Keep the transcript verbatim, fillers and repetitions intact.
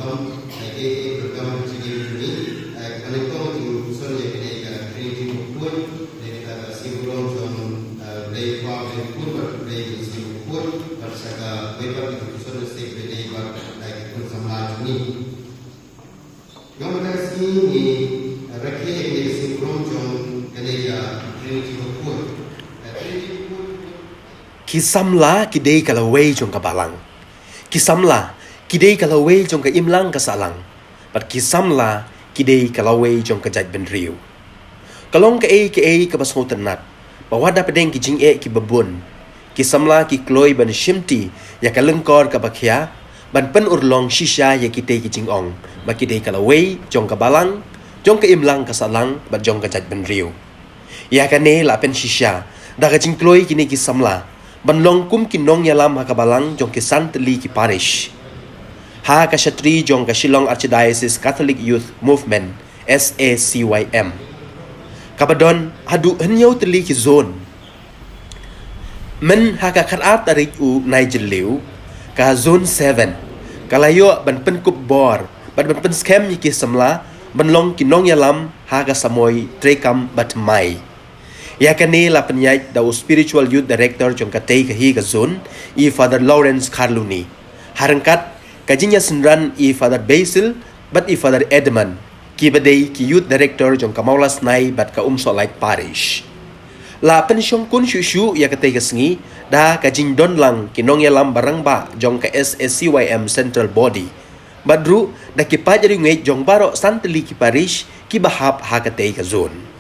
Ai ke ke program chini ni ai ka nang kong tu son ye kene ka Trinity Mukut ne ka ka sim rong jong dei pa dei pun ba dei sim Mukut ba sa ka wei ba tu son se dei ba ai kun sama ni. Ngam ka si ni rakhe ye kene ka sim rong jong kene ka Trinity Mukut. Trinity Mukut. Ki samla ki dei ka lawei jong ka balang. Ki samla ki dei ka lawei jong ka imlang ka sahlang. Bad ki samla ki dei ka lawei jong ka jaitbynriew. Ka long kaei kaei kaba sngewtynnat ba wat da pdeng ki jingeh kiba bun, ki samla ki kloi ban shimti ïa ka lyngkor kaba khia ban pynurlong shisha ïa kitei ki jingong ba ki dei ka lawei jong ka balang, jong ka imlang ka sahlang bad jong ka jaitbynriew. Ïa kane la pynshisha da ka jingkloi kine ki samla ban long kum ki nongïalam ha ka balang jong ki san tylli ki parish ha ka shatri jong ka Shillong Archdiocese Catholic Youth Movement, S A C Y M, kaba don haduh hynñiew tylli ki zone. Myn ha ka khatar tarik u Naijier Liu, ka zone seven ka la ïoh ban pynkup bor bad ban pynskhem ïa ki samla ban long ki nongïalam ha ka samoi treikam ba thymmai. Ïa kane la pynïaid da u spiritual youth director jong katei ka hi ka zone, i Father Lawrence Kharluni, ha ryngkat ka jingïasynran i Father Basil bad i Father Edmund, kiba dei ki youth director jong ka Mawlasnai bad ka Umsohlait Parish. La pynshongkun shuh shuh ïa katei ka sngi da ka jingdon lang ki nongïalam barangbah jong ka S A C Y M Central Body bad ruh da ki paid riewngeit jong baroh san tylli ki parish kiba hap ha katei ka zone.